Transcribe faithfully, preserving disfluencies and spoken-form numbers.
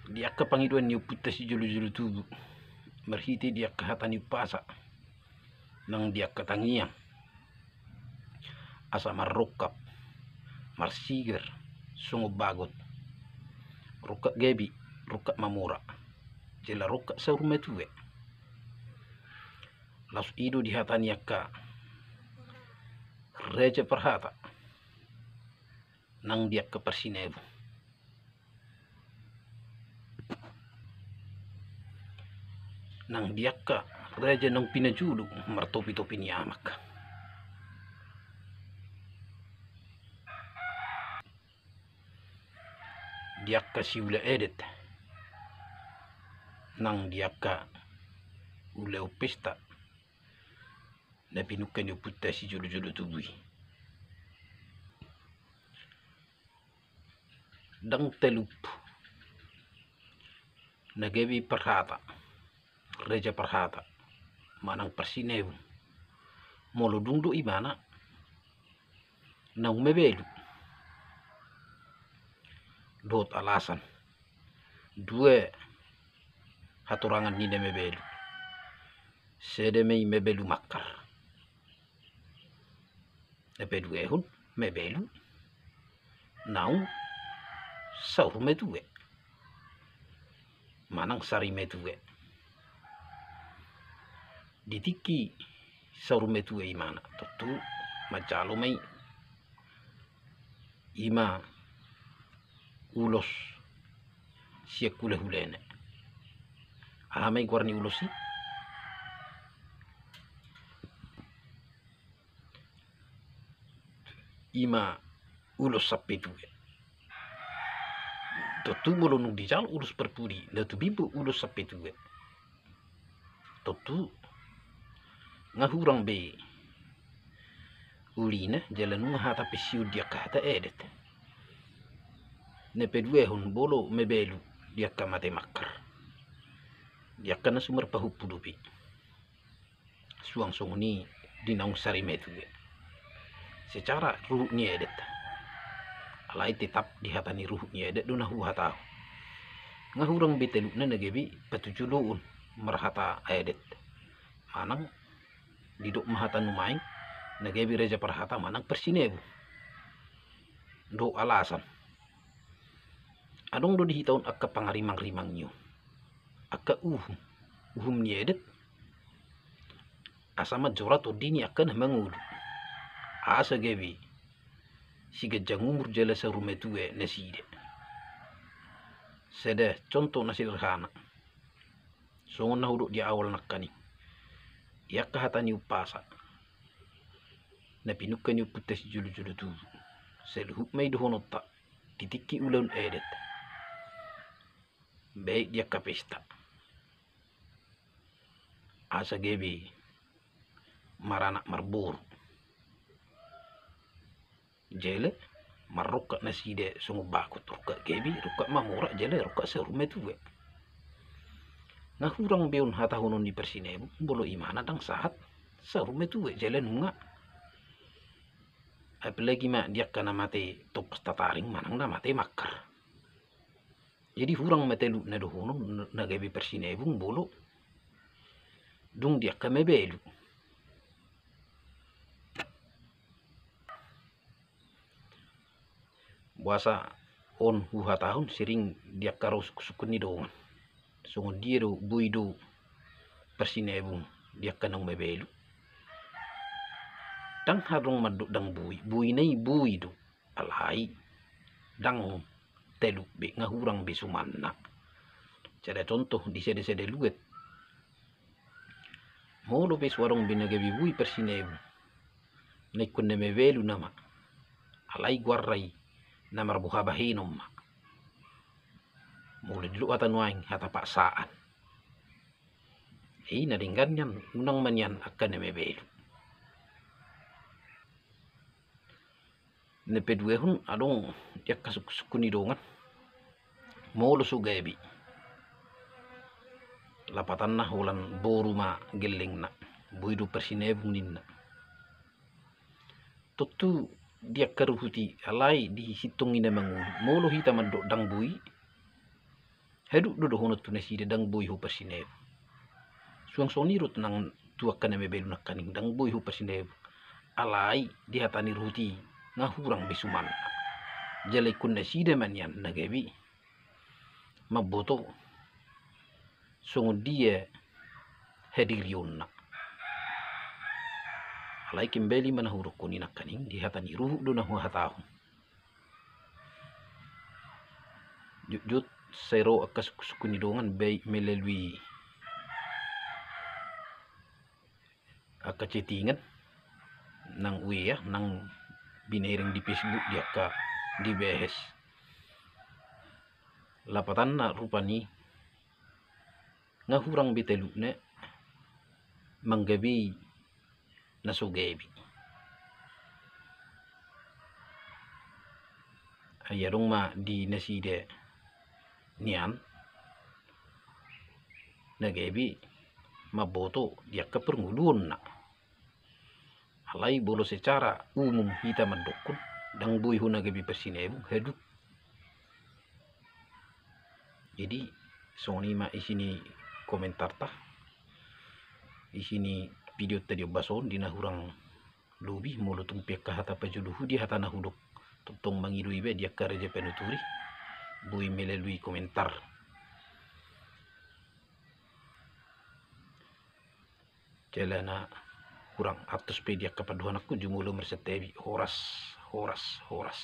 Di angka pangidoan ni ompunta sijolo-jolo tubu, marhite di angka hata ni umpasa nang di angka tangiang, asa marrongkap, marsigar songon bagot, rongkap gabe, rongkap mamora, jala rongkap saur matua. Laos i do di hata ni angka raja parhata nang di angka parsinabung, nang di angka raja naung pinajolo martopi-topi ni amak, di angka siula adat nang di angka ulaon pesta na pinungka ni ompunta sijolo-jolo tubu i. Ndang talup na gabe parhata, raja parhata manang parsinabung, molo dung do imana naung mabalu. Dohot alasan, dua hatorangan ni na mabalu. Sada ma i mabalu mangkar, na paduahon mabalu naung saur matua manang sari matua. Di tingki saur matua imana tontu manjalo ma i ima ulos sian hulahulana. Aha ma i goar ni ulos i? Ima ulos sampe tua. Tontu molo nunga dijalo ulos parpudi, na tubu i ulos sampe tua, tontu nga hurang be ulina jala nunga hata pensiun di angka hata adat. Na paduahon, molo mabalu di angka mate mangkar, di angka na so marpahompu dope. Suang songon i di naung sari matua. Secara ruhut ni adat, alai tetap di hata ni ruhut ni adat do na huhatahon. Nga hurang be talupna na gabe patujoloon marhata adat manang didok ma hata nuaeng na gabe raja parhata manang parsinabung. Dohot alasan, adong do di hita on angka pangarimang-rimang ni on, angka uhum, uhum ni adat, asa manjora tondi ni angka na mangolu, asa gabe siganjang umur jala saur matua nasida. Sada contoh na sederhana, songon na hudok di awal nangkaning, di angka hata ni umpasa na pinungka ni ompunta sijolo-jolo tubu, saluhut ma i dohononta di tingki ulaon adat, baik di angka pesta, asa gabe maranak marboru, jala marrongkap nasida songon bagot, rongkap gabe, rongkap mamora, jala rongkap saur matua. Nga hurang be on hatahonon ni parsinabung molo imana ndang sahat saur matua jala nunga. Apalagi ma di angka na mate tongkos tataring manang na mate mangkar. Jadi hurang ma talupna dohonon na gabe parsinabung molo dung di angka mabalu. Boasa on huhatahon, sering di angka ro sungkunsungkun ni dongan. Songon dia do boi do parsinabung di angka naung mabalu? Ndang adong mandok ndang boi, boina i boi do. Alai ndang talup be, nga hurang be sumanna. Sada contoh di sada-sada luat. Molo pe so adong be na gabe boi parsinabung, na ingkon na mabalu nama, alai goarna i na marboha bahenon ma. Molo didok hata nuaeng hata paksaan. I na denggan nian, unang ma nian angka na mabalu. Na paduahon, adong di angka sungkunsungkun ni dongan, molo so gabe, lapatanna holan boru ma gellengna, boi do parsinabung ninna. Tontu di angka ruhut i, alai di sintong i na mangolu, molo hita mandok ndang boi, Haduk do dohonon tu nasida, ndang boi ho parsinabung. Suang songon i do nang tu angka na mabalu nangkaning, ndang boi ho parsinabung. Alai di hata ni ruhut i nga hurang be sumanna. Jala ingkon nasida ma nian na gabe mamboto songon dia hadirionna. Alai kembali ma na hudokkon i nangkaning, di hata ni ruhut do na huhatahon. Jotjot sai ro angka sungkunsungkun ni dongan, baik melalui angka chattingan nang W A, nang binereng di Facebook, di angka di B H S. Lapatanna rupani nga hurang be talukna manggabei na so gabe. Ai adong ma di nasida nian na gabe mamboto di angka parngoluonna. Alai molo secara umum hita mandokkon, ndang boi ho na gabe parsinabung, haduk. Jadi songon i ma isi ni komentarta, isi ni videonta di ombas on. Di na hurang lobi, molo tung pe angka hata pajodohu di hata na hudok, tongtong mangido iba di angka raja panuturi, boi melalui komentar. Jala na hurang antos pe di angka pandohananku, jumolo marsantabi. Horas, horas, horas.